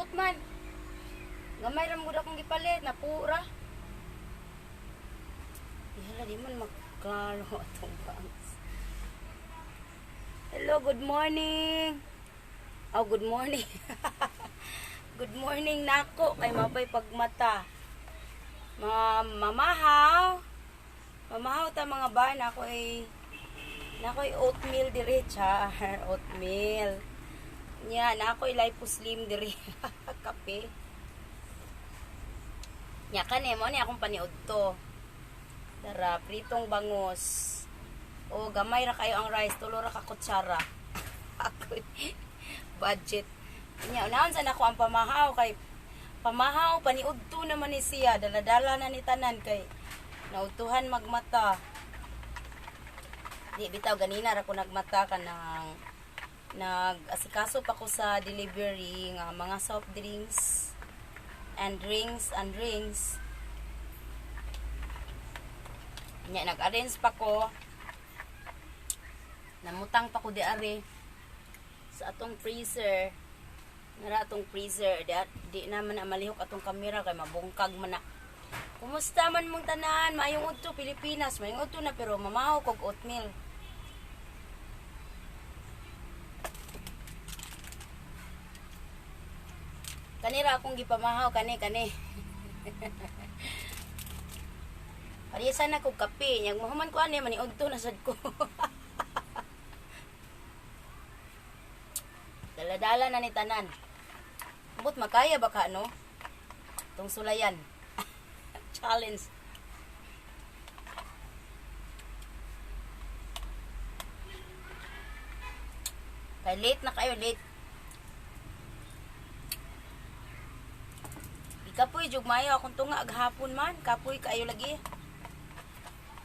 Purot man. Gamay ra man gud akong gipalit, napura. Ihala, di man magklaro atong bangs. Hello, good morning. Oh, good morning. Good morning nako kay mapay pagmata. Mga mamahaw. Mamahaw ta, mga ba, nako ay oatmeal diri, char, oatmeal. Nya, nako ay Lipo Slim diri, kape. Nya kani mo ni akong paniud to. Dara, pritong bangos. O gamay ra kayo ang rice, tulo ra ka kutsara. Ako budget. Nya unahon sa nako ang pamahaw kay pamahaw paniudto naman ni siya, dala-dala na ni tanan kay nautuhan magmata. Di bitaw, ganina ra ko nagmata kanang nag-asikaso pa ko sa delivery nga mga soft drinks and drinks and drinks. Nya nag-arrange pa ko. Namutang pa ko di ari sa atong freezer. Nara atong freezer. Di naman na malihok atong kamera kay mabungkag man na. Kumusta man mong tanan? Maayong udto, Pilipinas. Maayong udto na, pero mamahaw kog oatmeal. Kanira akong gipamahaw kani kani. Parisa na kog kape. Nyag mahuman ko ani, maniudto na sad ko. Dala-dala na ni tanan. But makaya ba ka, no? Tong sulayan. Challenge. Kay late na kayo, late. Ikapoy, jug mayo akong tunga aghapon man. Kapoy kayo lagi.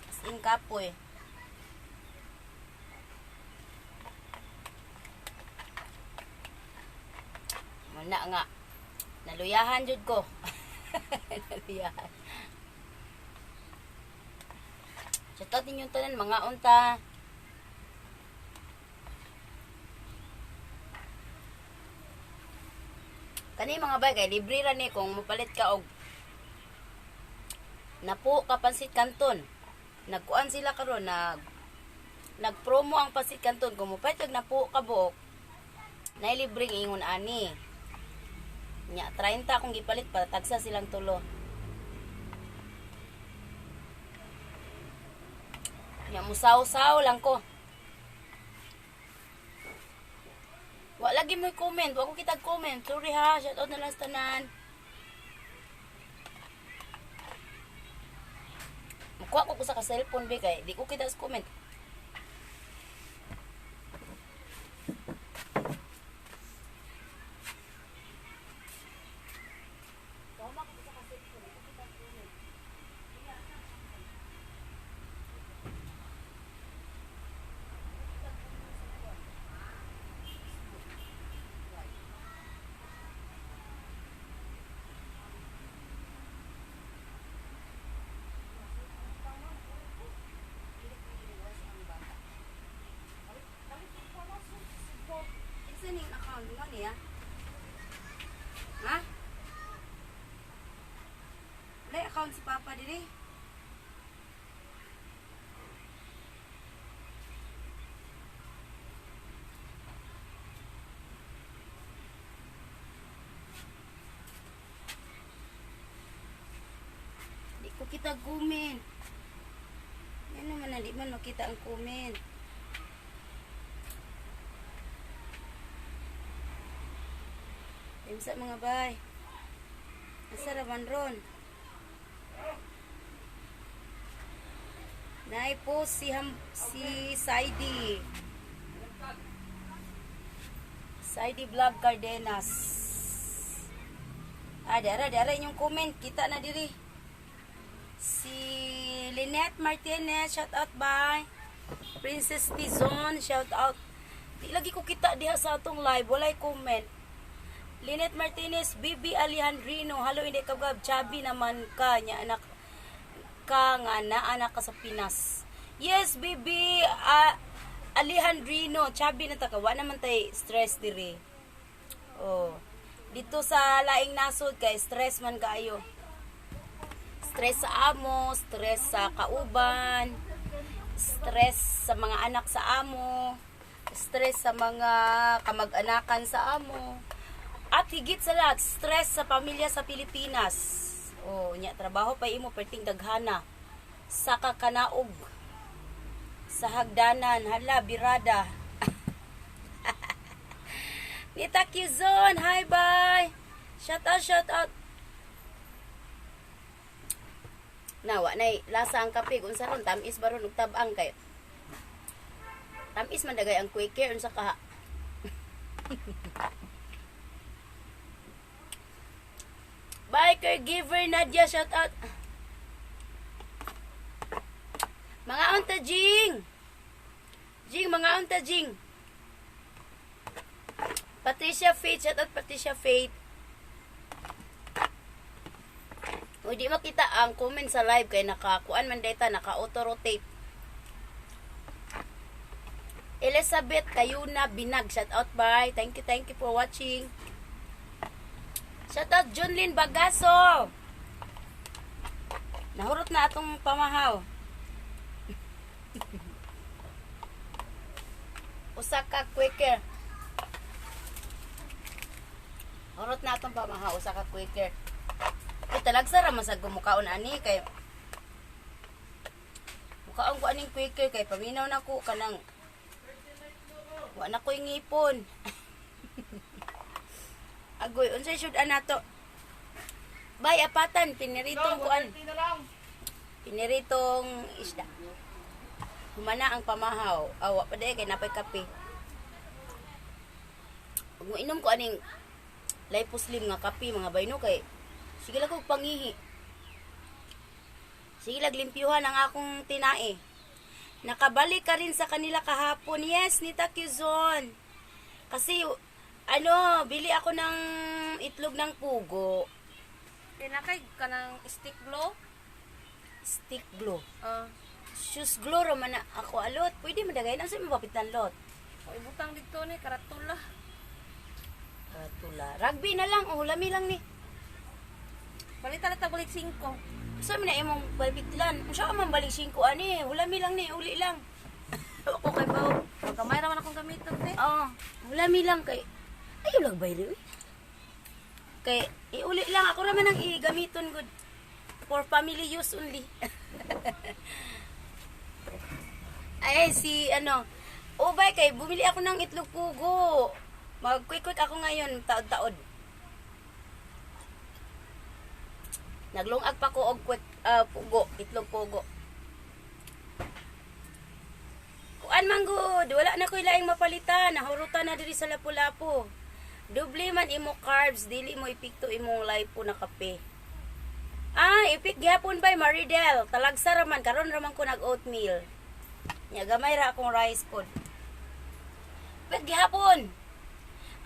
As in kapoy. Muna nga. Naluyahan jud ko. Naluyahan. Shoutout ninyong tanan, mga unta. Kani, mga bay, kay libre ra ni kung mopalit ka og napo ka pansit canton. Nagkuan sila karon, nagpromo ang pansit canton, kung mopalit kag napo ka buok, nay libreng ingon ani. Nya 30 akong gipalit para tagsa silang tulo. Nya musaw-saw lang ko. Wa lagi mo comment, wa ko kita comment. Sorry ha, shout out na lang sa tanan. Mukuha ko sa ka cellphone be kay di ko kita sa comment. Isa ning account mo niya? Ha? Wala account si Papa diri. Di ko kita comment. Yan naman na, di man makita ang comment. Imsa, mga bay. Asa ra man ron? Naipost si Saidi. Saidi Vlog Cardenas. Ah, dara dara inyong comment. Kita na diri. Si Lynette Martinez, shout out, bye. Princess Tizon, shout out. Di lagi ko kita diha sa atong live, walay comment. Lynette Martinez, Bibi Alejandrino, hello, hindi ka gab, chubby naman ka, nya anak ka nga na anak ka sa Pinas. Yes, Bibi Alejandrino, chubby na ta ka, wa naman tay stress diri. Oh. Dito sa laing nasod kay stress man kaayo. Stress sa amo, stress sa kauban, stress sa mga anak sa amo, stress sa mga kamag-anakan sa amo. At higit sa lahat, stress sa pamilya sa Pilipinas. O, nya trabaho pa imo perting daghana. Sa kakanaog, sa hagdanan, hala, birada. Nita Quezon, hi bye. Shout out, shout out. Nawa nay lasa ang kape unsa ron tamis ba ron ug tab-ang kay. Tamis man dagay ang Quaker unsa ka. Bye caregiver Nadia, shout out. Mga unta Jing. Jing, mga unta Jing. Patricia Faith, shout out Patricia Faith. Uy, di makita ang comment sa live kay nakakuan man data, naka-auto-rotate. Elizabeth Kayuna Binag, shout out bye. Thank you for watching. Shout out Junlin Bagaso. Nahurot na atong pamahaw. Usa ka quicker. Hurot na atong pamahaw, usa ka quicker. Ay, talagsa ra man sad ko mukaon ani kay mukaon ko aning quicker kay paminaw na ko kanang wa na ko'y ngipon. Agoy, unsay sud nato? Bay apatan piniritong kuan. Piniritong isda. Humana ang pamahaw. Awa pa day kay napay kape. Ug moinom ko aning Lipo Slim nga kape mga bayno kay sige lang kog pangihi. Sige lang limpyuhan ang akong tinae. Nakabalik ka rin sa kanila kahapon. Yes, Nita Quezon. Kasi, ano, bili ako ng itlog ng pugo. Pinakay ka ng stick glue. Stick glue. Ah, Shoes glue raman na ako alot. Pwede madagayin. Ang sa'yo mapapitan lot. o ibutang dito ni karatula. Tula. Rugby na lang. Oh, lami lang ni. Balitan na balik 5. Sa na imong balpitlan. Unsa ka man balik 5 ani? Hulami lang ni, uli lang. Ako kay bawo. Gamay ra man akong gamiton te. Oo. Hulami lang kay ayo lang bayli uy. Kay iuli lang ako ra man ang igamiton good. For family use only. Ay si ano, ubay kay bumili ako ng itlog pugo. Mag quick quick ako ngayon, taod-taod. Naglungag pa ko og quick pugo, itlog pugo. Kuan man gud, wala na ko'y laing mapalitan, nahurutan na diri sa Lapu-Lapu. Doble man imo carbs, dili mo epekto imong lipo na kape. Ah, ipik gyapon bay Maridel, talagsa ra man karon ra man ko nag oatmeal. Nya gamay ra akong rice pod. Pek gihapon.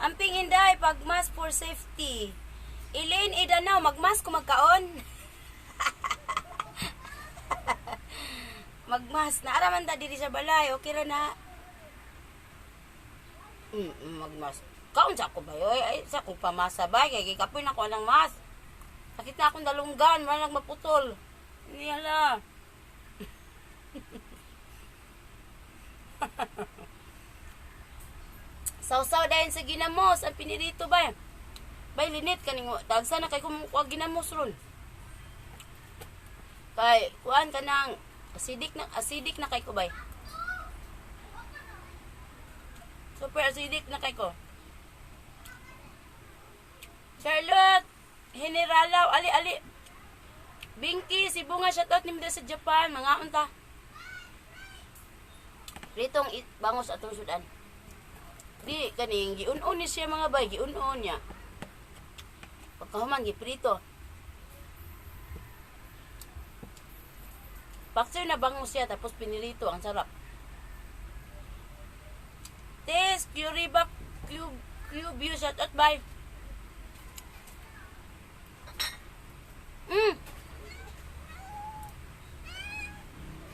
Amping inday pag mask for safety. Elaine Idanaw, magmask ko magkaon. Magmas. Naara man ta diri sa balay. Okay ra na. Magmas. Kaon sa ako ba? Ay, ay, sa akong pamasa ba? Kay gikapoy na ko ng mas. Sakit na akong dalunggan. Wala nang maputol. Hindi hala. Sausaw dayon sa ginamos. Ang pinirito ba? Bay, linit kaning tagsa na kay kumukuha ginamos ron. Kay, kuan ka nang acidic na kay ko bay. Super acidic na kay ko. Charlotte, Generalaw, ali ali. Binky, si Bunga shoutout ni sa Japan, mga unta. Ritong bangos atong sudan. Di kaning giun-un ni siya mga bay, giun-un niya. Pagkahuman giprito. Paksiw na bango siya tapos pinirito, ang sarap. Tess, Curiba, Cube, Cube, shout out, bye.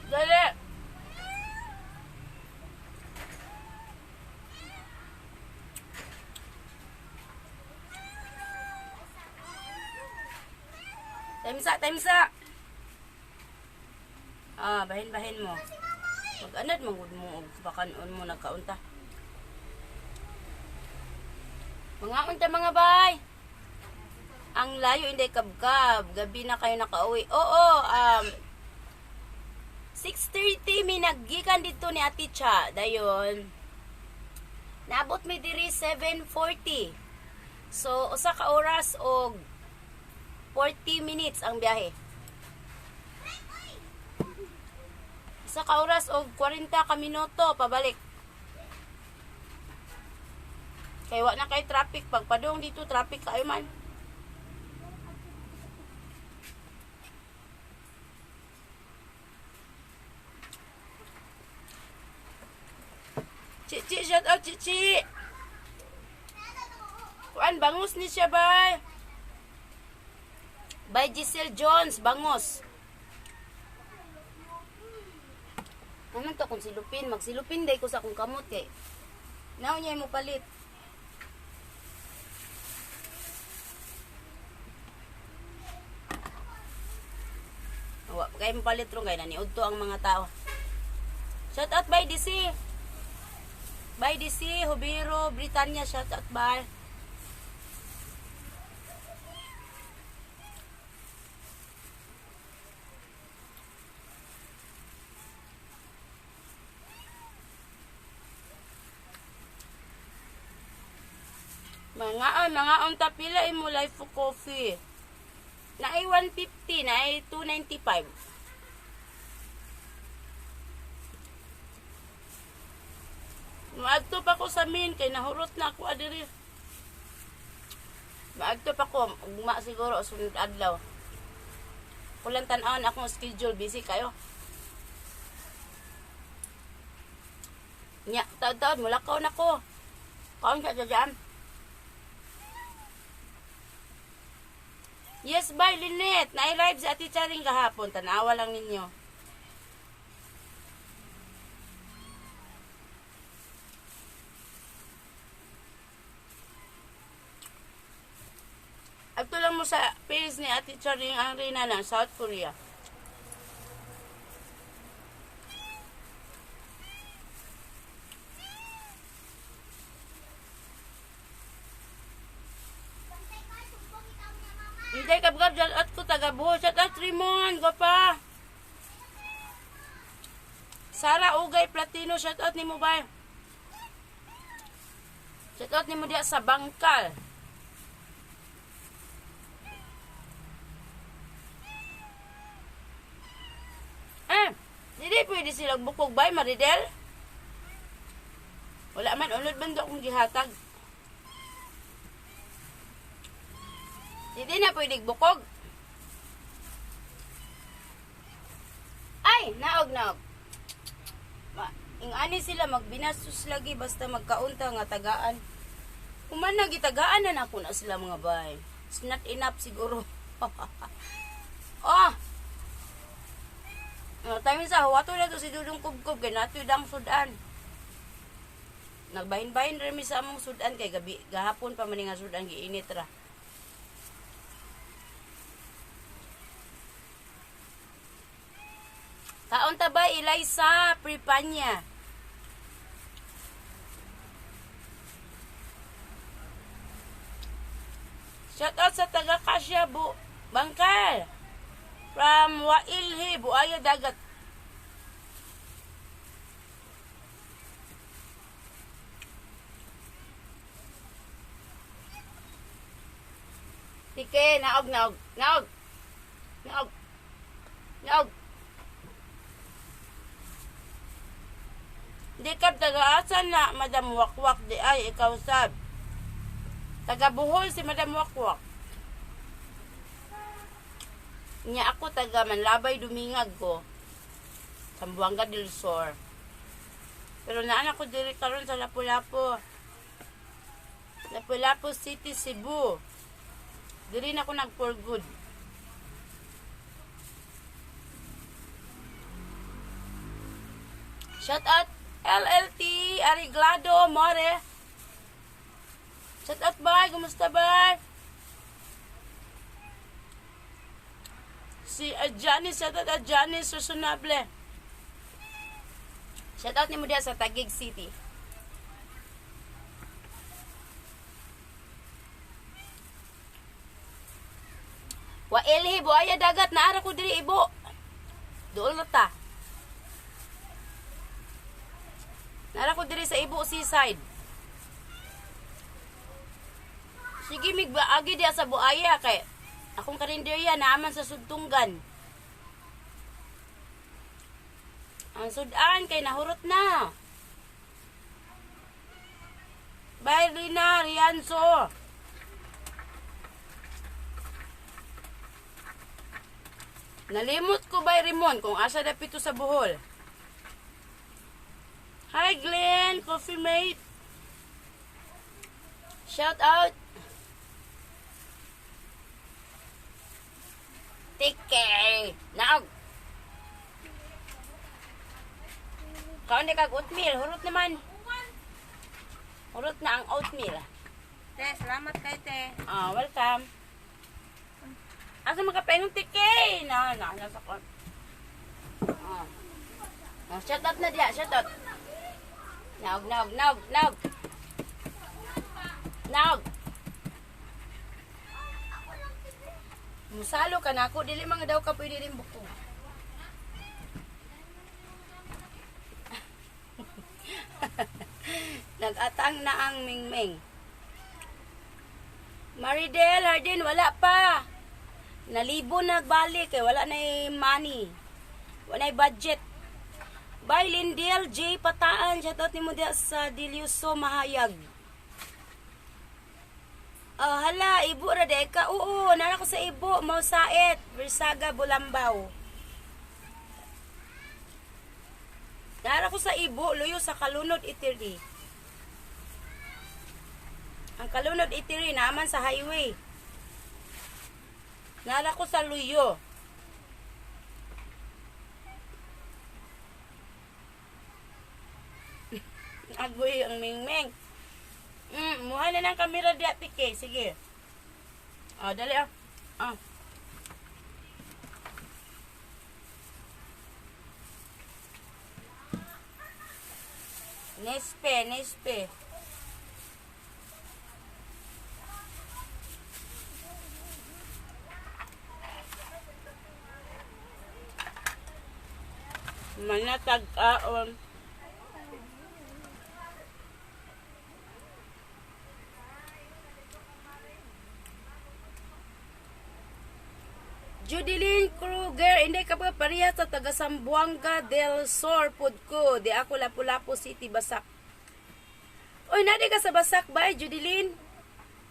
Dali. Time sa, time sa. Ah, bahin-bahin mo. Mag-anad man gud mo og bakanon mo nagkaunta. Mga unta mga bay. Ang layo, hindi kabkab. Gabi na kayo nakauwi. Oo, 6:30 mi naggikan dito ni Ate Cha. Dayon. Naabot mi diri 7:40. So, usa ka oras og 40 minutes ang biyahe. Usa ka oras og 40 ka minuto pabalik. Kay wa na kay traffic pagpadong dito, traffic kayo man. Chichi, shout out Chichi. Kuan, bangus ni siya bay. By Giselle Jones, bangus. Ano to kung silupin? Magsilupin day ko sa akong kamot kay. Nao niya mo palit. Wa kay mo palit ron kay naniudto ang mga tao. Shout out by DC. By DC, Hubiro, Britannia, shout out by. Mga unta pila imo life coffee. Naay 150, naay 295. Maadto pa ko sa main kay nahurot na ako adiri. Maadto pa ko ugma siguro sunod adlaw. Kulang tan-awon akong schedule, busy kayo. Nya, taod-taod mulakaw na ko. Kaon ka dyan. Yes, bye, Lynette. Na-live si Ate Charing kahapon. Tanawa lang ninyo. Adto lang mo sa page ni Ate Charing ang Reyna ng South Korea. Hindi, kabgab, shout out ko, taga Bohol. Shout out, Raymond, gwapa. Sara Ugay Platino, shout out ni mo ba? Shout out ni mo diya sa Bangkal. Eh, hindi pwede silang bukog bay, Maridel. Wala man, unod man do akong gihatag. Hindi na pwede bukog. Ay, naog, naog. Ing ani sila magbinasos lagi basta magkaunta nga tagaan. Human na gitagaan na nako na sila mga bay. It's not enough siguro. Oh. Ano, time sa huwato na to si Dudong Kubkob kay nato dang sudan. Nagbahin-bahin ra mi sa among sudan kay gabi gahapon pa man nga sudan giinit ra. Kaon ta ba Eliza Pripanya? Shout out sa taga Kasya Bu Bangkal. From Wailhi, Buaya Dagat. Tike, naog, naog, naog. Naog. Naog. Di ka taga-asa na, Madam Wakwak, di ay, ikaw sab. Taga Bohol si Madam Wakwak. Nya ako taga Manlabay Dumingag ko. Zamboanga del Sur. Pero naan ako diri karon sa Lapu-Lapu. Lapu-Lapu City, Cebu. Diri na ako nag for good. Shout out LLT Ariglado More. Shout out bye, kumusta bye? Si Janice, shout out Janice Susonable. Shout out nimo diha sa Taguig City. Wa elhi buaya dagat naara ko diri ibo. Dool na ta. Naara ko diri sa Ibo Seaside. Sige mig agi diha sa Buaya kay akong karinderya naaman sa Sudtunggan. Ang sudan kay nahurot na. Bye Rina Rianzo. Nalimot ko bay Ramon kung asa dapito sa Bohol. Hi Glenn, coffee mate. Shout out. Take care. Naog. Kaon di kag oatmeal, hurot naman. Hurot na ang oatmeal. Te, salamat kay te. Ah, welcome. Asa makapaingon tike? Na, na, nasa ko. Ah. Oh, shout out na diya, shout out. Naog, naog, naog, naog. Naog. Musalo ka na ako, dili mga daw ka pwede rin bukog. Nag-atang na ang mingming. Maridel, Hardin, wala pa. Nalibo nagbalik eh, wala na money. Wala na budget. Bye, Lindel, J. Pataan. Shoutout ni mo diya sa Diliuso Mahayag. Oh, hala, ibo ra de ka. Oo, nara ko sa ibo, Mausait, Versaga, Bulambaw. Nara ko sa ibo, luyo sa Kalunod Itiri. Ang Kalunod Itiri naman sa highway. Nara ko sa luyo. Agoy ang mingming. Muha na ng kamera di ate. Sige. Oh, dali ah. Ah. Nespe, nespe. Manatag kaon. Judeline Kruger, hindi ka pa pareha sa taga Sambuanga del Sur pod ko. Di ako Lapu-Lapu City, Basak. Oy, nadi ka sa Basak ba, Judeline?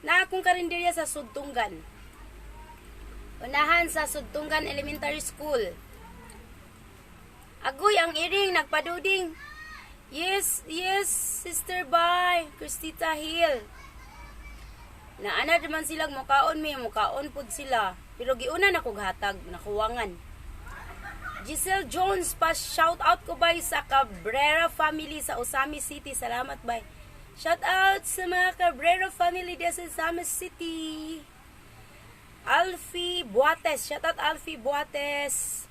Na akong karinderya sa Sudtunggan. Unahan sa Sudtunggan Elementary School. Agoy ang iring nagpaduding. Yes, yes, sister bye, Christita Hill. Naana man silang mukaon mi, mukaon pud sila. Pero giuna na kog hatag, nakuwangan. Giselle Jones, pa shout out ko bay sa Cabrera family sa Osami City. Salamat bay. Shout out sa mga Cabrera family diya sa Osami City. Alfie Buates, shout out Alfie Buates.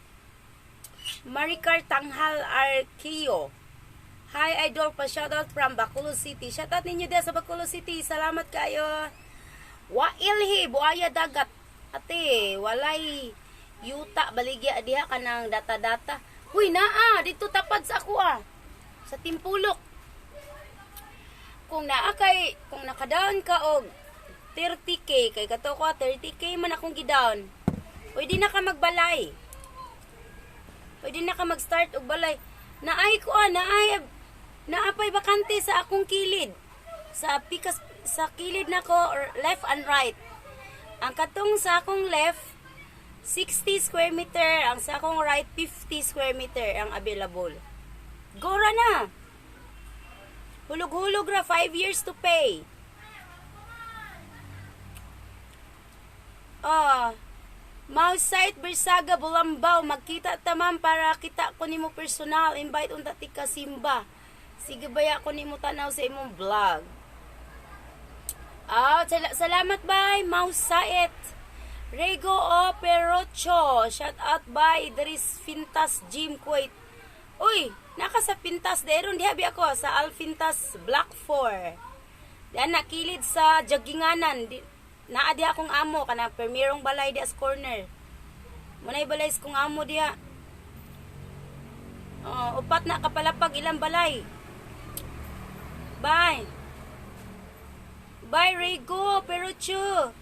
Maricar Tanghal Arquio. Hi idol, pa shout out from Bacolod City. Shout out ninyo diya sa Bacolod City. Salamat kayo. Wailhi, buaya dagat. Ate, walay yuta baligya diha kanang data-data. Huy, naa dito tapad sa ako ah. Sa Timpulok. Kung naa kay kung nakadown ka og 30K kay kato ko 30K man akong gidown. Pwede na ka magbalay. Pwede na ka mag-start og balay. Naay ko ah, naay naapay bakante sa akong kilid. Sa pikas sa kilid nako or left and right. Ang katong sa akong left 60 square meter, ang sa akong right 50 square meter ang available. Gora na. Hulog-hulog ra 5 years to pay. Ah, Mouse site Bersaga Bulambaw, magkita ta ma'am para kita ko nimo personal, invite unta ti ka Simba. Sige baya ko nimo tanaw sa imong vlog. Ah, salamat bay, Mouse Sait. Rego O Perocho, shout out by Idris Fintas Gym Kuwait. Uy, naka sa Fintas deron diha bi ako sa Alfintas Block 4. Diyan nakilid sa jogginganan. Di, naa diha akong amo kanang permirong balay diha sa corner. Munay balay sa kong amo diha. Oh, upat na kapalapag ilang balay. Bye. Bye Rego Perocho.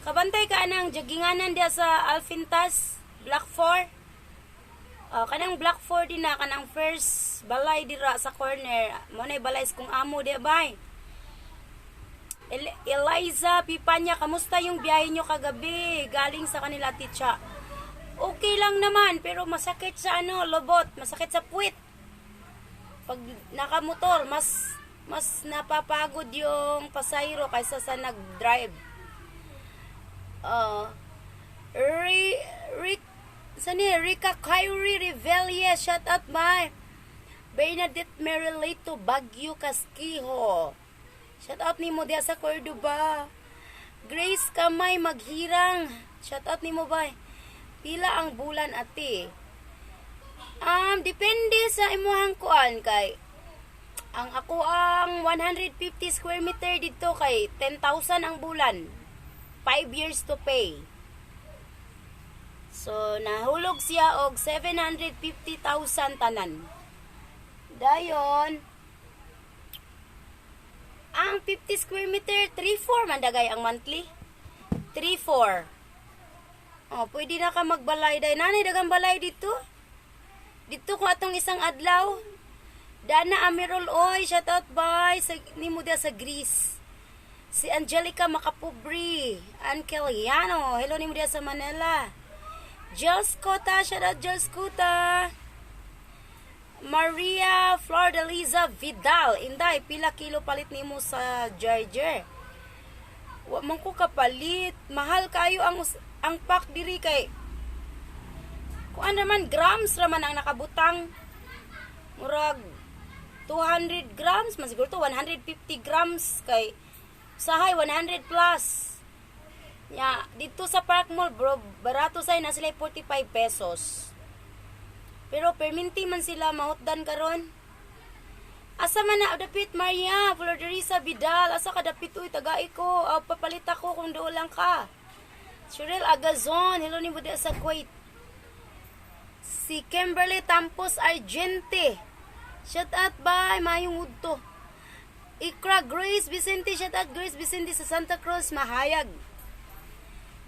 Kabantay ka anang jogginganan diha sa Alfintas Block 4. Oh, kanang Block 4 din na kanang first balay dira sa corner. Mo nay balay sa kong amo diha, bay. Eliza Pipanya, kamusta yung biyahe nyo kagabi? Galing sa kanila, Titsa. Okay lang naman, pero masakit sa ano, lobot, masakit sa puwit. Pag nakamotor, mas mas napapagod yung pasahero kaysa sa nag-drive. Rick, sani, Rica Kyrie Revelle, shout out, my. Bernadette Marilito Baguio Casquijo. Shout out nimo diha sa Cordoba. Grace Kamay Maghirang. Shout out nimo, bay. Pila ang bulan, ate? Depende sa imuhang kuan kay ang ako ang 150 square meter dito kay 10,000 ang bulan. 5 years to pay. So, nahulog siya og 750,000 tanan. Dayon, ang 50 square meter, 3-4 man dagay ang monthly. 3-4. Oh, pwede na ka magbalay day. Nanay dagang balay dito. Dito ko atong isang adlaw. Dana Amirol oy, shout out bye sa nimo diha sa Greece. Si Angelica Makapubri, Uncle Yano, hello nimo diha sa Manila. Jules Cota, shout out Jules Cota. Maria Flordeliza Vidal, inday, pila kilo palit nimo sa Jarger? Wa man ko kapalit, mahal kayo ang pack diri kay kuan naman, grams raman ang nakabutang. Murag 200 grams man siguro to, 150 grams kay sahay 100 plus. Ya, dito sa Park Mall, bro, barato say na sila 45 pesos. Pero perminti man sila mahutdan karon. Asa man na dapit, Maria Florderisa Vidal, asa ka dapit, uy, tagai ko, papalit ako kung doon lang ka. Cheryl Agazon, hello ni Budia sa Kuwait. Si Kimberly Tampos Argente. Shout out, bye, mayong udto. Ikra Grace Vicente, shout out Grace Vicente sa Santa Cruz, Mahayag.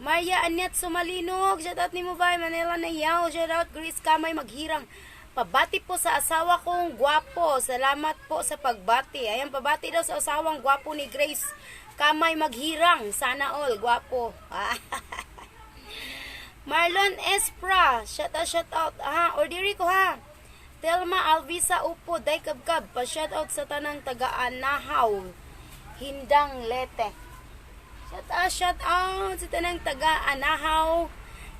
Maria Annette Sumalinog, shout out nimo bay, Manila Nayaw, shout out Grace Kamay Maghirang. Pabati po sa asawa kong gwapo. Salamat po sa pagbati. Ayan, pabati daw sa asawang gwapo ni Grace Kamay Maghirang. Sana all, gwapo. Marlon Espra, shout out, shout out. Ha, ordiri ko ha. Telma Alvisa Upo, Day Kabkab, pa shout out sa tanang taga-Anahaw, Hindang Leyte. Shout out sa tanang taga-Anahaw,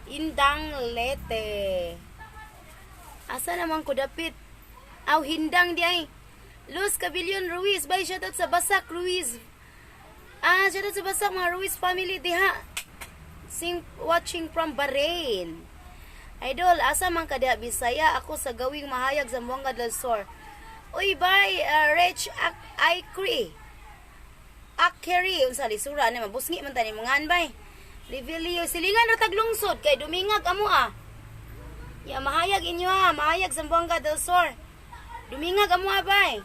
Hindang Leyte. Asa naman ko dapit? Aw, Hindang di ay. Luz Cabilion Ruiz, bye, shout out sa Basak Ruiz. Ah, shout out sa Basak mga Ruiz family diha. Sing watching from Bahrain. Idol, asa man ka diha Bisaya? Ako sa Gawing Mahayag, Zamboanga del Sur. Uy, bye, Rich Aikri. Akeri, unsa lisura ni mabusngi man tani mga bay. Revelio, silingan ra taglungsod kay dumingag amo ah. Ya Mahayag inyo ah, Mahayag, Zamboanga del Sur. Dumingag amo ah, bay.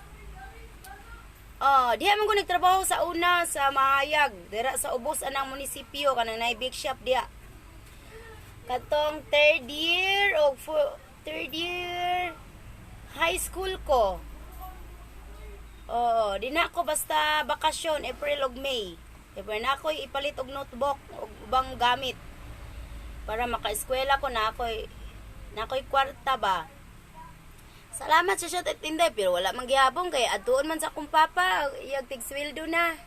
Oh, diha man ko nagtrabaho sa una sa Mahayag, dira sa ubos anang munisipyo kanang naay big shop diha. Katong third year o third year high school ko. Oo, di na ako basta bakasyon April ug May. April na ako ipalit og notebook ug ubang gamit para maka-eskwela ko na ako'y kwarta ba. Salamat sa shout at Inday, pero wala man gihapon kay adtuon man sa akong papa, iyag tigsweldo na.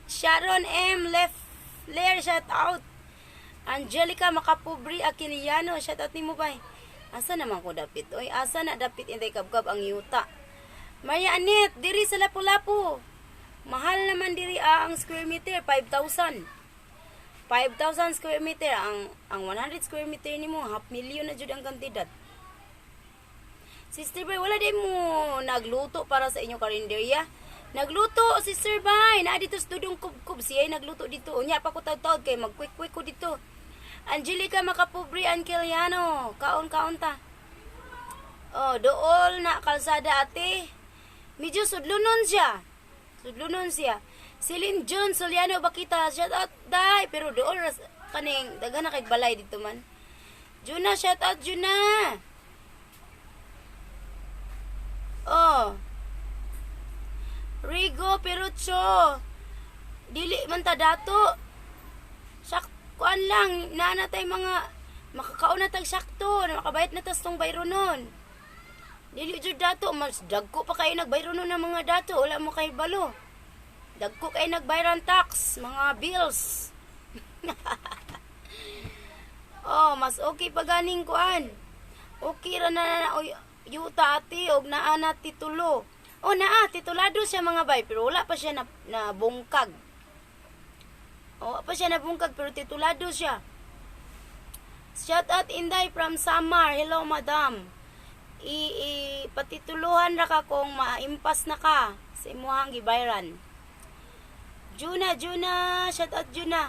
Sharon M. Lefler, shout out. Angelica Makapubri Aquiliano, shout out nimo bay. Asa naman ko dapit? Oy, asa na dapit, Inday Kabkab, ang yuta? Maria Anet, diri sa Lapu-Lapu. Mahal naman diri ah, ang square meter, 5,000. 5,000 square meter ang 100 square meter nimo, half million na jud ang kantidad. Sister Bay, wala din mo nagluto para sa inyong karinderya? Nagluto, Sister Bay. Naa dito sa Dudong Kubkub. Siya ay nagluto dito. Unya pa ko tawd-tawd kay mag-quick-quick ko dito. Angelica Makapubri Anquiliano. Kaon-kaon ta. Oh, dool na kalsada, ate. Medyo sudlunon siya. Sudlunon siya. Celine John Soliano Bakita, shout out dai, pero dool ras kaning daghan na kay balay dito man. Juna, shout out Juna. Oh. Rigo Perucho. Dili man ta dato. Sak kuan lang naa na tay mga makakaon na tag sakto, makabayad na tas tong bayronon. Dili jud dato, mas dagko pa kayo nagbayronon ng mga dato, wala mo kay balo. Dagko kay nagbayran tax, mga bills. Oh, mas okay pa ganing kuan. Okay ra na na oy, yuta ate og naa na titulo. Oh, naa titulado siya, mga bay, pero wala pa siya na bungkag. Oh, wala pa siya nabungkag pero titulado siya. Shout out Inday from Samar. Hello, madam. I patituluhan ra ka kung maimpas na ka sa imuhang gibayran. Juna, Juna, shout out Juna.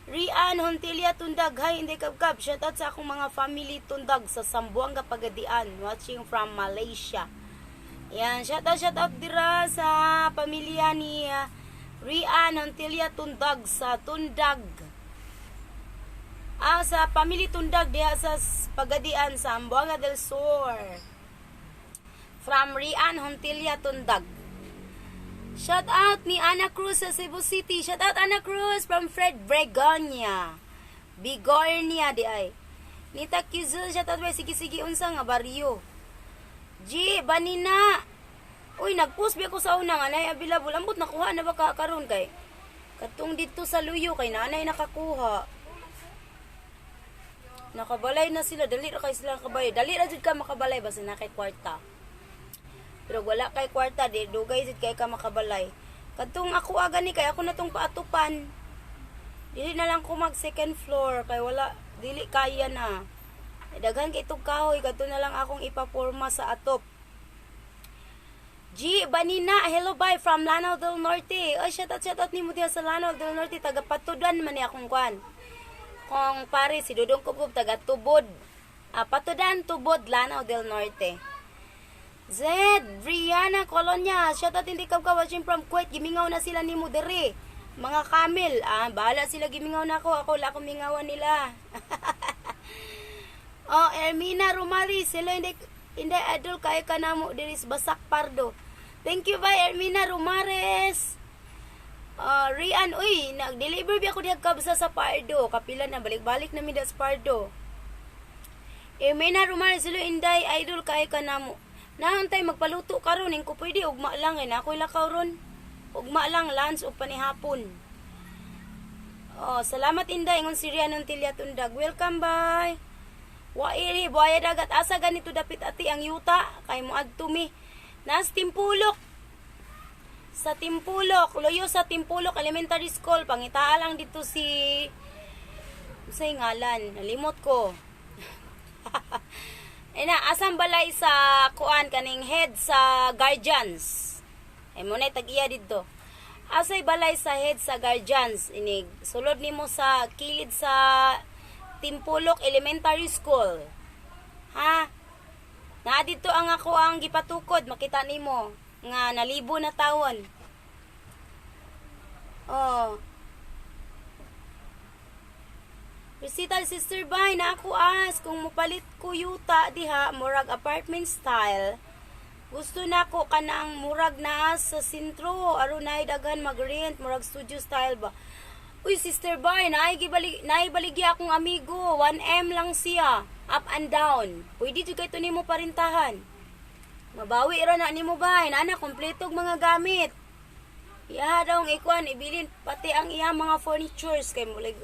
Rian Hontilia Tundag, hi Inday Kabkab. Shout out sa akong mga family Tundag sa Zamboanga Pagadian, watching from Malaysia. Yan, shout out dira sa pamilya ni Rian Hontilia Tundag sa Tundag. Ah, sa family Tundag diha sa Pagadian, sa Zamboanga del Sur. From Rian Hontilia Tundag. Shout out ni Ana Cruz sa Cebu City. Shout out Ana Cruz from Fred Bregonia. Bigornia di ay. Nita Kizul, shout out ba, sige sige, unsa nga baryo. G Banina. Uy, nagpost bi ako sa una nga nay available. Ambot nakuha na ba ka karon kay katong dito sa Luyo kay nanay nakakuha. Nakabalay na sila, dali ra kay sila nakabalay. Dali ra jud ka makabalay basta na kay kwarta. Pero wala kay kwarta, di dugay jud kay ka makabalay. Kadtong ako aga ni kay ako na tong paatupan. Dili na lang ko mag second floor kay wala, dili kaya na. Eh, daghan kay itong kahoy, kadto na lang akong ipaporma sa atop. G Banina, hello bye from Lanao del Norte. Oy, shout out nimo diha sa Lanao del Norte, taga Patudan man ni akong kwan. Kung pare si Dudong Kubkub taga Tubod. Ah, Patudan, Tubod, Lanao del Norte. Zed, Brianna Colonia, shout out hindi ka watching from Kuwait, gimingaw na sila nimo dere. Mga camel, ah, bahala sila gimingaw na ako, ako wala akong mingawan nila. Oh, Ermina Romaris, hello hindi hindi idol kay ka namo diri sa Basak Pardo. Thank you bye Ermina Romares. Rian, uy, nag-deliver biya ako diha kabsa sa Pardo. Kapila na balik-balik na mi sa Pardo. Ermina Romares, hello Inday, idol kay ka namo. Naantay magpaluto karon ning ko pwede ugma lang eh, na ako'y lakaw ron. Ugma lang lunch ug panihapon. Oh, salamat Inday, ingon si Rian ng Tilya Tundag. Welcome bye. Wairi, buhaya dagat, asa ganito dapit ati ang yuta kay moadto mi. Nas Timpulok. Sa Timpulok, loyo sa Timpulok Elementary School, pangitaa lang dito si unsay ngalan, nalimot ko. Ina, asang balay sa kuan kaning head sa Guardians. Ay mo na tag-iya didto. Asay balay sa head sa Guardians inig sulod nimo sa kilid sa Timpulok Elementary School. Ha? Na dito ang ako ang gipatukod, makita nimo nga nalibo na tawon. Oh. Recital Sister Bay na ako as kung mupalit ko yuta diha murag apartment style. Gusto na ko kanang murag na sa sentro aron nay daghan mag-rent, murag studio style ba. Uy, Sister Bay, naay gibalik naay baligya akong amigo, 1M lang siya, up and down. Pwede jud kay to nimo parintahan. Mabawi ra na nimo bay, nana kompleto og mga gamit. Iya daw ang ikuan ibilin pati ang iya mga furnitures kay mulig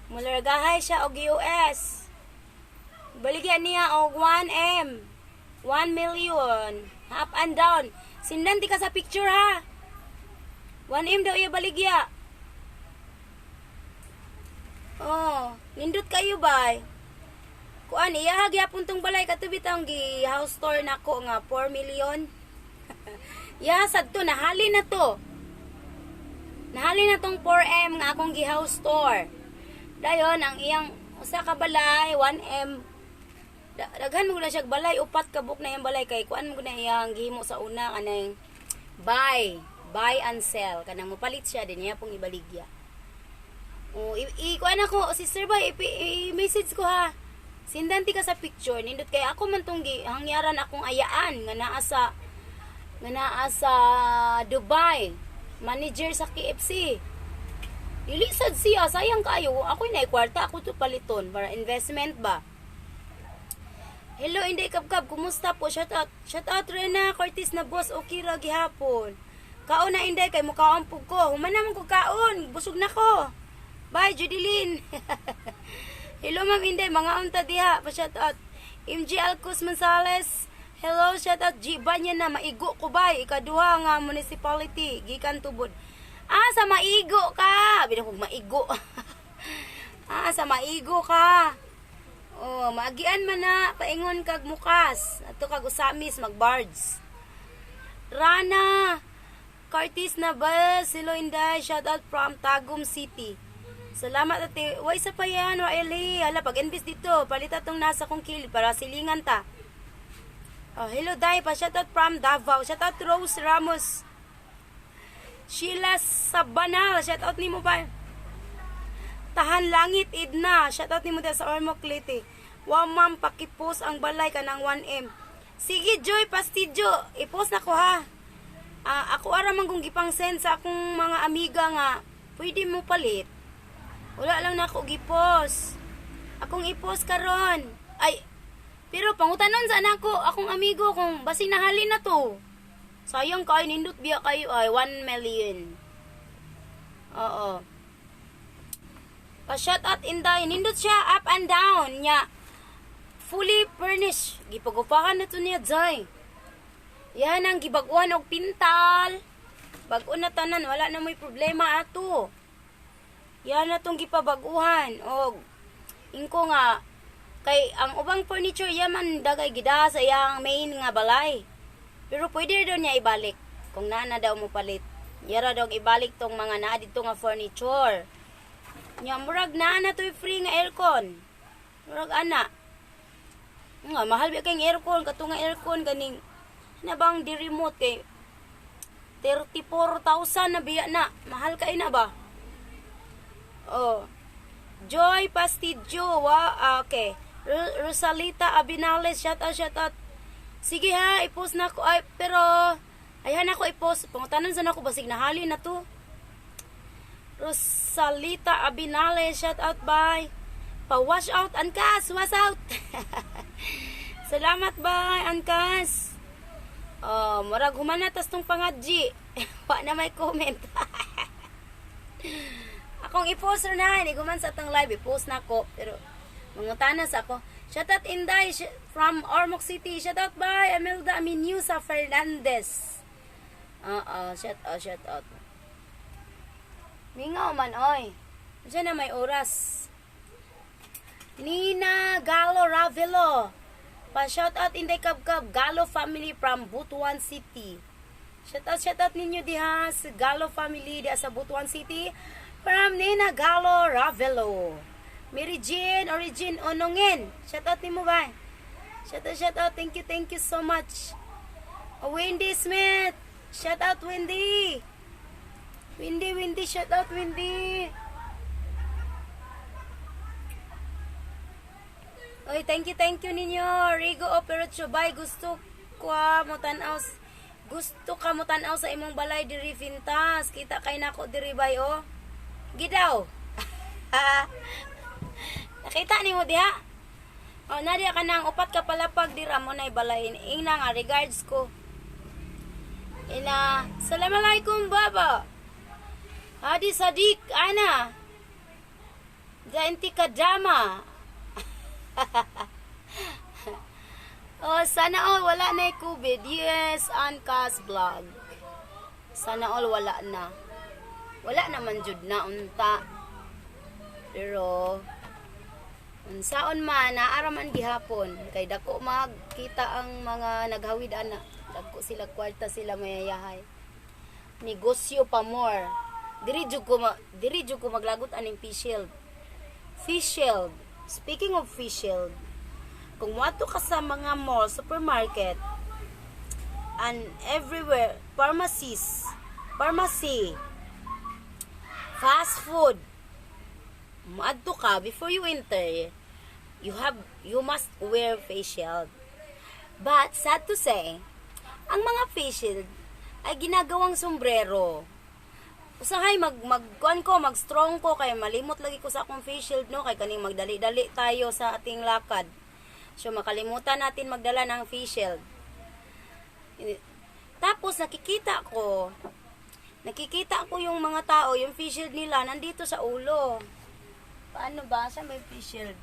mulargahay siya og US. Baligyan niya og 1M. 1 million. Up and down. Sindan di ka sa picture ha. 1M daw iya baligya. Oh, nindot kayo bay. Kuan iya gyapon tong balay kato bitang gi house tour nako nga 4 million. Ya sad to nahali na to. Nahali na tong 4M nga akong gi house tour. Dayon ang iyang usa ka balay 1M. Daghan mo na siya balay, upat ka buok na iyang balay kay kuan mo na iyang gihimo sa una kanang buy and sell kanang mopalit siya din niya pong ibaligya. O i kuan ako sister ba i-message ko ha. Sindan ti ka sa picture nindot kay ako man tong gihangyaran akong ayaan nga naa sa Dubai, manager sa KFC. Dili sad siya, sayang kayo. Ako na kwarta, ako to paliton para investment ba. Hello, Inday Kabkab, kumusta po? Shout out. Shout out Rena Cortez na boss, okay ra gihapon. Kaon na, Inday, kay mukaon pug ko. Human naman ko kaon, busog na ko. Bye, Judeline. Hello, Ma'am Inday, mga unta diha, pa shout out. MG Alcos Manzales. Hello, shout out G Banya na maigo ko bay, ikaduha nga municipality gikan tubod. Ah, sa maigo ka. Bida kog maigo. Ah, sa maigo ka. Oh, maagian man na paingon kag mukas. Ato kag Usamis magbards. Rana Curtis na ba? Silo Inday, shout out from Tagum City. Salamat, ate. Way sa pa yan, Waeli. Hala, pag-invest dito, palita tong nasa kong kilid para silingan ta. Oh, hello, Day. Pa shout out from Davao. Shout out Rose Ramos. Sheila Sabanal. Shout out nimo pa. Tahan Langit Idna. Shout out nimo sa Ormoc, Leyte. Wa ma'am, pakipost ang balay kanang 1M. Sige, Joy Pastidyo, i-post na ko ha. Ah, ako ara man kung gipang send sa akong mga amiga nga pwede mo palit. Wala lang na ako gipost. Akong i-post karon. Ay, pero pangutanon sa anak ko, akong amigo kung basi nahali na to. Sayang kayo, nindot biya kayo ay 1 million. Oo. Pa-shout out Inday, nindot siya up and down nya. Fully furnished. Gipagupahan na to niya, Jay. Yan ang gibaguan og pintal. Bag-o na tanan, wala na mo'y problema ato. Yan na tong gipabaguhan og ingko nga kay ang ubang furniture yaman dagay gida sa iyang main nga balay. Pero pwede daw niya ibalik kung naa na daw mo palit. Yara daw ibalik tong mga naa didto nga furniture. Nya murag naa na to'y free nga aircon. Murag ana. Nga mahal ba kay aircon, kato nga aircon ganing na bang di remote kay 34,000 na biya na. Mahal kay na ba? Oh. Joy Pastidyo, wa, ah, okay. Rosalita Abinales, shout out, shout out. Sige ha, i-post na ako. Ay, pero, ayhan ako i-post. Pangutanon sa ako, basig nahali na to. Rosalita Abinales, shout out, bye. Pa-wash out, angkas, wash out. Salamat, bye, angkas. Oh, murag humana tas tong pangadji. Wa na may comment. Akong i-post na, hindi ko man sa atong live, i-post na ako. Pero, mangutana sa ako. Shout out Inday from Ormoc City. Shout out by Imelda Aminusa Fernandez. Oo, shout out, shout out. Mingaw man, oy. Diyan na may oras. Nina Galo Ravelo. Pa shout out Inday Kabkab Galo family from Butuan City. Shout out ninyo diha sa Galo family diha sa Butuan City from Nina Galo Ravelo. Mary Jane Origin Onongin. Shout out nimo ba? Shout out, shout out. Thank you so much. Oh, Wendy Smith. Shout out, Wendy. Wendy, Wendy, shout out, Wendy. Oy, thank you ninyo. Rigo Operocho, bye. Gusto ko mo tan-aw. Gusto ka mo tan-aw sa imong balay diri Fintas. Kita kay nako diri bay oh. Gidaw. Nakita nimo diha? Oh, na diha ka nang upat ka palapag dira mo nay balay. Ingna nga regards ko. Ina, Assalamualaikum baba. Hadi Sadiq ana. Dainti kadama. Oh, sana all wala na yung COVID. Yes, Ankas Vlog. Sana all wala na. Wala naman jud na unta. Pero unsaon man, naara man gihapon kay dako magkita ang mga naghawid ana. Dako sila kwarta, sila mayayahay. Negosyo pa more. Diri jud ko maglagot aning face shield. Face shield. Speaking of face shield, kung moadto ka sa mga mall, supermarket, and everywhere, pharmacies, pharmacy, fast food, moadto ka, before you enter, you must wear face shield. But sad to say, ang mga face shield ay ginagawang sombrero. Usahay mag mag kuan ko, mag strong ko kay malimot lagi ko sa akong face shield, no, kay kaning magdali-dali tayo sa ating lakad. So makalimutan natin magdala ng face shield. Tapos nakikita ko yung mga tao, yung face shield nila nandito sa ulo. Paano ba? Saan may face shield?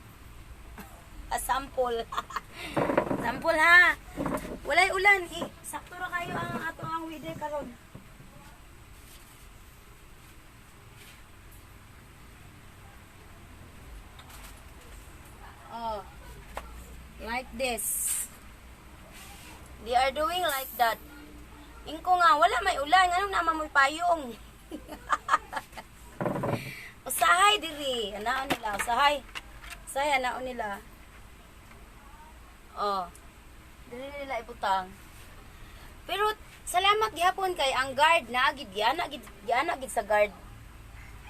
A sample. Sample ha. Walay ulan. Eh, sakto ra kayo ang ato ang weather karon. Oh. Like this. They are doing like that. Ingko nga, wala may ulan. Anong naman mo'y payong? Usahay diri. Anaon nila. Usahay. Usahay, anaon nila. Oh. Diri nila ibutang. Pero salamat gihapon kay ang guard na gid giana gid giana gid sa guard.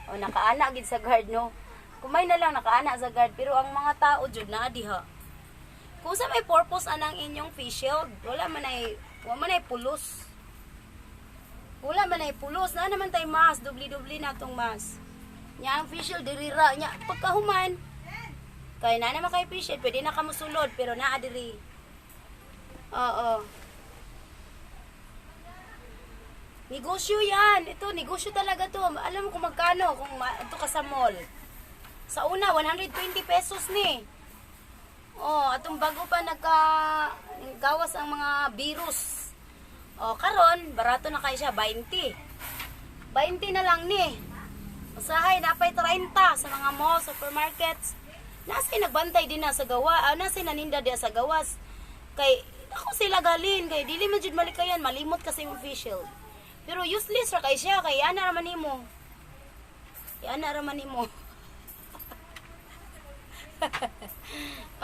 O nakaana gid sa guard, no. Kumay na lang nakaana sa guard, pero ang mga tao jud naa diha. Kung sa may purpose anang inyong face shield, wala man ay pulos. Wala man ay pulos, na naman tay mask, dubli-dubli na tong mask. Nya ang face shield diri ra, nya pagkahuman. Kay na naman kay face shield, pwede na ka mosulod pero naa diri. Oo. Negosyo yan. Ito, negosyo talaga to. Alam mo kung magkano kung ito ka sa mall. Sa una, 120 pesos ni. Oh, atong bago pa nagka gawas ang mga virus. Oh, karon barato na kayo siya, 20. 20 na lang ni. Usahay napay 30 sa mga mall, supermarkets. Nasa nagbantay din na sa gawa, nasa naninda diya sa gawas. Kay ako sila galin kay dili man jud malikayan, malimot kasi yung face shield. Pero useless ra kay siya kay ana ra man nimo. Ana ra man nimo.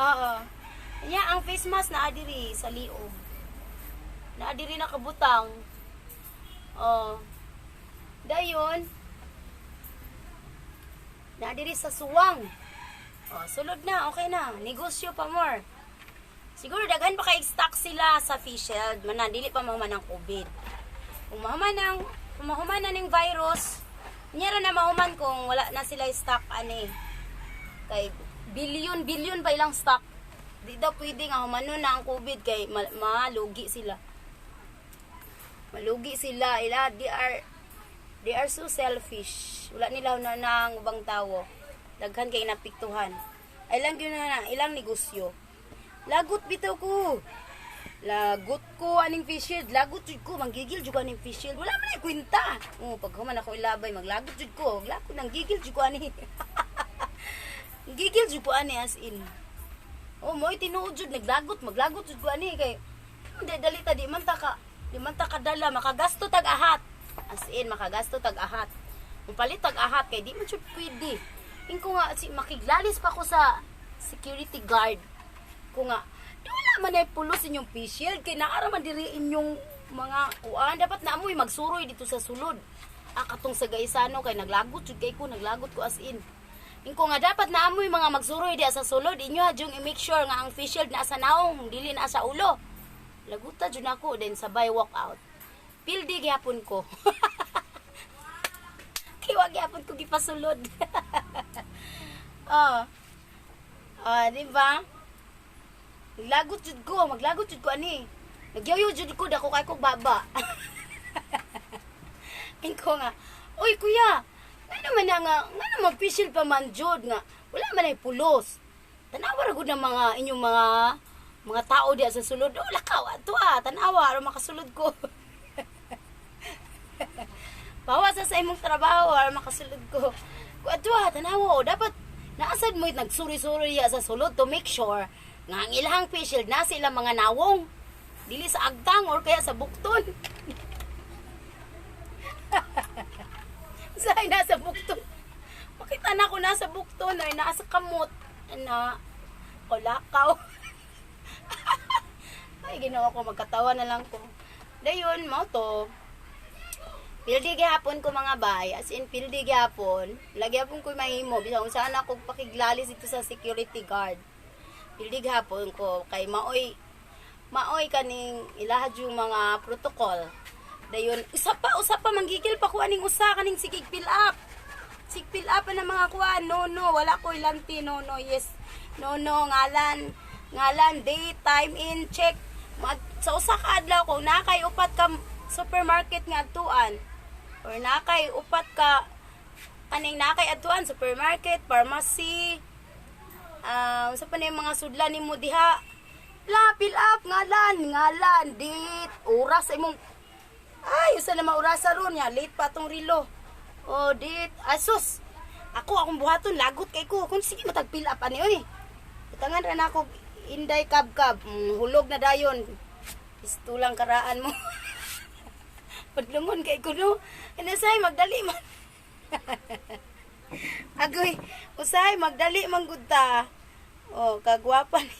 Oo. Nya ang face mask naa diri sa liog. Naa diri nakabutang. Oh. Dayon naa diri sa suwang. Oh, sulod na, okay na. Negosyo pa more. Siguro daghan pa kay stock sila sa face shield, manan dili pa mahuman ang COVID. Kung mahuman na ning virus, nya ra na mahuman kung wala na sila stock ani. Kay billion billion pa ilang stock. Di daw pwede nga humanon na ang COVID kay malugi sila. Malugi sila, ila they are so selfish. Wala nila na ang ubang tawo. Daghan kay napiktuhan. Ay lang gyud na ilang negosyo. Lagot bitaw ko. Lagot ko aning face shield. Lagot jud ko, manggigil jud ko aning face shield. Wala man ay kwenta. Oh, pag human ako ilabay, maglagot jud ko. Lagot nang gigil jud ko ani. Gigil jud ko ani as in. Oh, mo'y tinuod jud naglagot, maglagot jud ko ani kay hindi dali ta di man ta kadala, makagasto tag ahat. As in makagasto tag ahat. Mupalit tag ahat kay di man jud pwede. Ingko nga si makiglalis pa ko sa security guard. Ko nga di wala man ay pulos inyong face shield kay naara man diri inyong mga kuan, dapat na amoy magsuroy dito sa sulod. Ah, katong sa Gaisano kay naglagot jud kay ko, naglagot ko as in. Ingko nga dapat na amoy mga magsuroy diya sa sulod, inyo ha jung i-make sure nga ang face shield naa sa naong, dili naa sa ulo. Laguta jud ako, then sabay walk out. Pildi gyapon ko. Kay wa gyapon ko gipasulod. Oh. Oh, di ba? Naglagot jud ko, maglagot jud ko ani. Nagyoyo jud ko, dako kay ko baba. Ingko nga, "Oy kuya, nga naman na nga, nga naman face shield pa man jud nga, wala man ay pulos. Tanawa ra gud ng mga inyong mga tao diya sa sulod. Oh, lakaw ato ah, tanawa aron makasulod ko." Pawa sa imong trabaho or makasulod ko. Kuadwa, tanawa, oh, dapat naasad mo nagsuri-suri ya sa sulod to make sure nga ang ilahang face shield nasa ilang mga nawong. Dili sa agtang or kaya sa bukton. Sa nasa bukton. Makita na ko nasa bukton ay nasa kamot na kolakaw. Ay, ginawa ko, magkatawa na lang ko. Dayon, mao to. Pildi gihapon ko, mga bay, as in pildi gihapon. Lagi hapon ko mahimo bisan kung saan ako pakiglalis dito sa security guard. Pildi gihapon ko kay maoy maoy kaning ilahad yung mga protocol. Dayon, usa pa manggigil pa ko aning usa kaning sigig fill up. Sig fill up na mga kuan. No, no, wala ko ilanti. No, no, yes. No, no, ngalan. Ngalan, date, time in, check. Sa usa ka adlaw kung naa kay upat ka supermarket nga adtuan or naa kay upat ka kaning naa kay adtuan supermarket, pharmacy, unsa pa na yung mga sudlan nimo diha. La, fill up, ngalan, ngalan, date, oras sa imong. Ay, usa na maurasa ron ya, late pa tong rilo. Oh, date, asus. Ako akong buhaton lagot kay ko. Kung sige matag fill up ani oy. Butangan ra nako Inday Kabkab, hulog na dayon. Istulang karaan mo. Padlungon kay ko, no. Inasay magdali man. Agoy, usahay magdali man gud ta. Oh, kagwapa ni.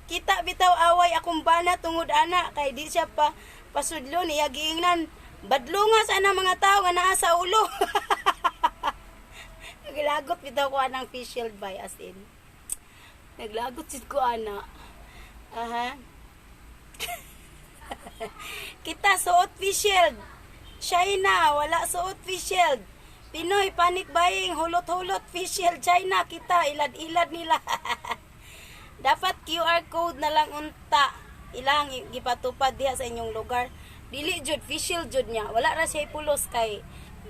Kita bitaw away akong bana tungod ana kay di siya pa pasudlo niya, giingnan badlonga sa ana mga tao nga naa sa ulo. Naglagot bitaw ko anang face shield by, as in. Naglagot sid ko ana. Aha. Kita suot face shield. China wala suot face shield. Pinoy panic buying, hulot-hulot face shield. China kita ilad-ilad nila. Dapat QR code na lang unta ilang gipatupad diha sa inyong lugar. Dili jud, face shield jud niya. Wala ra siya pulos kay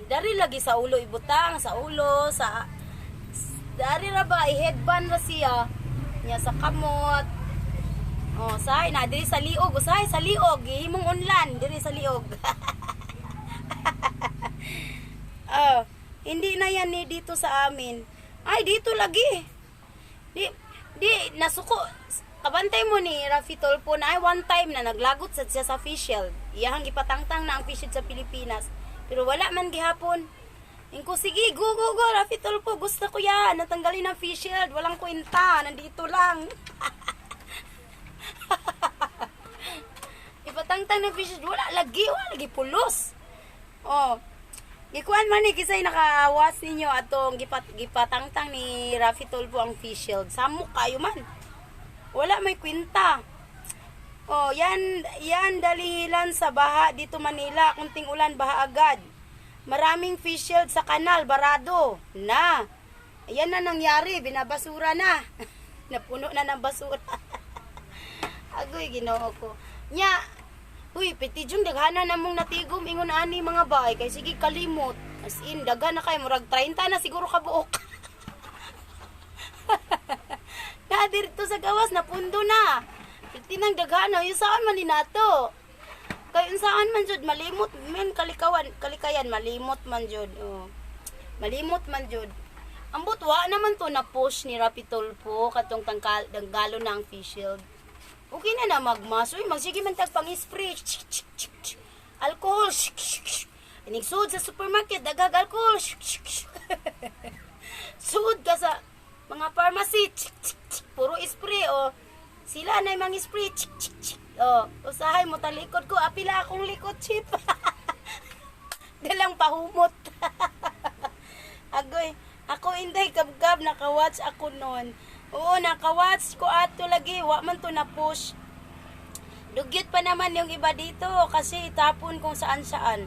dari lagi sa ulo ibutang, sa ulo, sa dari ra ba, i-headband ra siya niya sa kamot. Oh, say na diri sa liog, usahay sa liog, gihimong unlan diri sa liog. Oh, hindi na yan ni dito sa amin. Ay, dito lagi. Di di nasuko. Kabantay mo ni Raffy Tulfo na ay one time na naglagot sa siya sa face shield. Iyahang gipatangtang na ang face shield sa Pilipinas. Pero wala man gihapon. Ingko, sige, go, go, go, Raffy Tulfo, gusto ko yan. Natanggalin ang face shield, walang kwenta, nandito lang. Ipatangtang ng face shield, wala lagi pulos. Oh, gikuan man ni kisay nakawas ninyo atong gipatangtang ni Raffy Tulfo ang face shield. Samok kayo man. Wala may kwenta. Oh, yan yan dalihilan sa baha dito Manila, kunting ulan, baha agad. Maraming face shield sa kanal, barado na. Ayan na nangyari, binabasura na. Napuno na ng basura. Agoy, Ginoo ko. Nya, uy, piti jung daghana na mong natigom ingon ani, mga bay, kay sige kalimot. As in, daghan na kay murag 30 na siguro ka buok. Na dito sa gawas napundo na. Piti nang daghana, yung saan man ni nato. Kay unsaan man jud malimot men kalikawan, kalikayan malimot man jud. Oh. Malimot man jud. Ambot wa naman to na push ni Raffy Tulfo katong tangkal danggalo na ang face shield. Okay na na magmas. Uy, magsige man tag pang-spray. Chik, chik, chik, chik. Alcohol. Shik, shik, shik. Inig sud sa supermarket, daghag alcohol. Shik, shik, shik. Sud ka sa mga pharmacy. Chik, chik, chik. Puro spray. O, sila na yung mga spray. Chik, chik, chik. O, usahay mo talikod ko. Apila akong likod, chip. Dalang pahumot. Agoy, ako Inday Kabkab, naka-watch ako noon. Oo, naka-watch ko ato lagi, wa man to na push. Dugyot pa naman yung iba dito kasi itapon kung saan saan.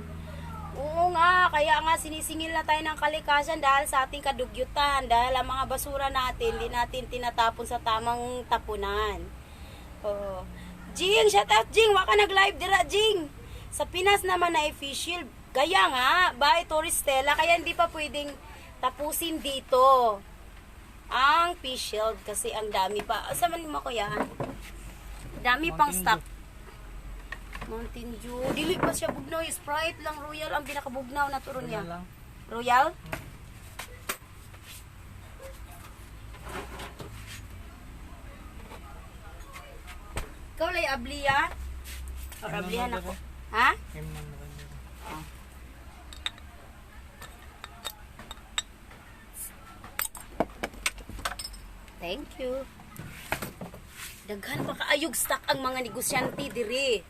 Oo nga, kaya nga sinisingil na tayo ng kalikasan dahil sa ating kadugyutan, dahil ang mga basura natin, hindi natin tinatapon sa tamang tapunan. Oo. Jing, shout out Jing, waka nag-live dira, Jing. Sa Pinas naman na face shield. Kaya nga, by Toristela, kaya hindi pa pwedeng tapusin dito ang face shield kasi ang dami pa. Asa man mo, kuya? Dami pang stock. Mountain Dew. Dili pa siya bugnaw. Sprite lang, Royal ang pinakabugnaw na turo niya. Royal lang. Royal? Ikaw lay abliya? Or Ano ablihan na ako? ba? Ha? M1 na lang yun. Thank you. Daghan pa kaayog stock ang mga negosyante diri.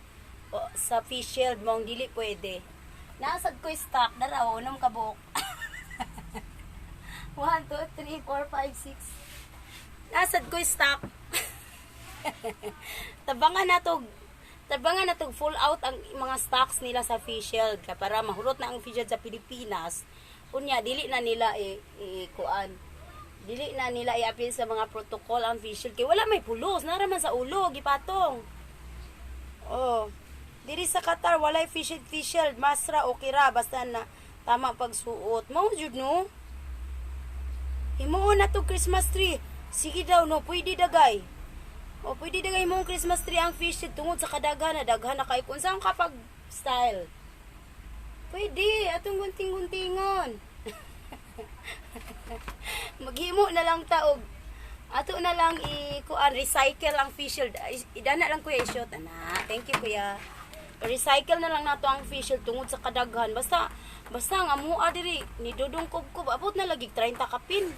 O, sa fish shield mong dili pwede. Nasad ko stock dara unom ka buok. 1 2 3 4 5 6. Nasad ko stock. Tabangan na tog full out ang mga stocks nila sa fish shield ka para mahurot na ang fish shield sa Pilipinas. Unya dili na nila i, i kuan. Dili na nila i-appeal sa mga protocol ang fish shield kay wala may pulos, nara man sa ulo gipatong. Oh. Diri sa Qatar walay fish shield, masra okay ra basta na tama pagsuot. Mao jud no. Himuon na to Christmas tree. Sige daw no, pwede dagay. O pwede dagay mong Christmas tree ang fish shield tungod sa kadaghan na daghan na kay kung saan kapag style. Pwede atong gunting-guntingon. Maghimo na lang ta og ato na lang i kuan recycle ang fish shield. Ay, idana lang kuya i-shot ana. Thank you kuya. Recycle na lang nato ang fish shield tungod sa kadaghan. Basta basta ang amuha diri ni Dudong Kubkub abot na lagi 30 kapin.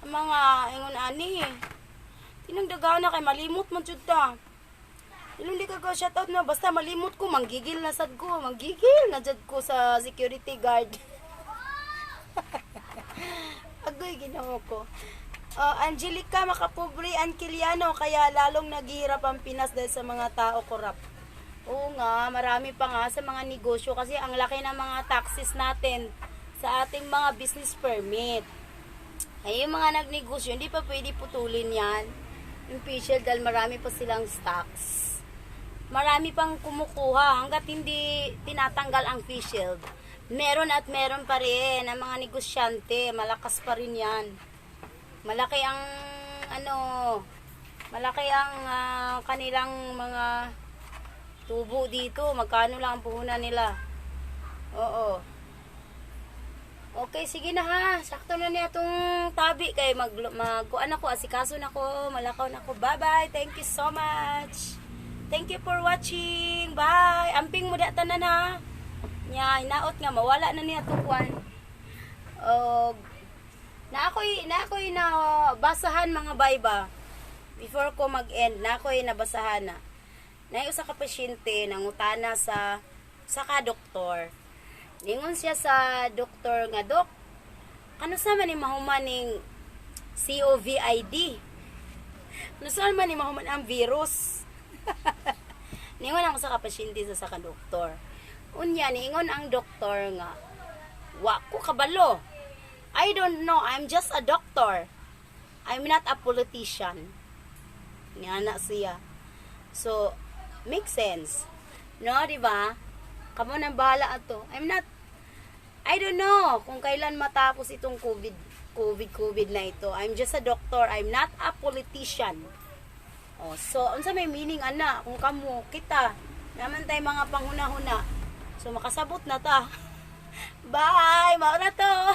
Ang mga ingon ani. Tinong daghan na kay malimot man jud ta. Ilong di ka ko shout out na basta malimot ko manggigil na sad ko, manggigil na jud ko sa security guard. Agoy, Ginoo ko. Oh, Angelica, makapobre ang Kiliano, kaya lalong naghihirap ang Pinas dahil sa mga tao korap. Oo nga, marami pa nga sa mga negosyo kasi ang laki ng mga taxes natin sa ating mga business permit. Ay, yung mga nagnegosyo, hindi pa pwede putulin yan. Yung facial dahil marami pa silang stocks. Marami pang kumukuha hanggat hindi tinatanggal ang face shield. Meron at meron pa rin ang mga negosyante, malakas pa rin yan. Malaki ang ano, malaki ang kanilang mga tubo dito. Magkano lang ang puhunan nila. Oo. Okay, sige na ha. Sakto na niya itong tabi kay mag magkuan ako, asikaso na ko, malakaw na ko. Bye-bye. Thank you so much. Thank you for watching. Bye. Amping mo da tanan ha. Nya hinaot nga mawala na niya tukuan. Og na ako'y na basahan mga bayba. Before ko mag-end, na ako'y nabasahan na. Naay usa ka pasyente nangutana sa ka doktor. Ningon siya sa doktor nga, "Dok, ano sa man ni mahuman ning COVID? Ano sa man ni mahuman ang virus?" Ningon ang usa ka pasyente sa ka doktor. Unya niingon ang doktor nga, "Wa ko kabalo. I don't know, I'm just a doctor. I'm not a politician." Nga na siya. So, make sense. No, di ba? Kamo nang bahala ato. I don't know kung kailan matapos itong COVID na ito. I'm just a doctor. I'm not a politician. Oh, so, unsa may meaning ana kung kamo kita naman tay mga panghuna-huna. So makasabot na ta. Bye, mao na to.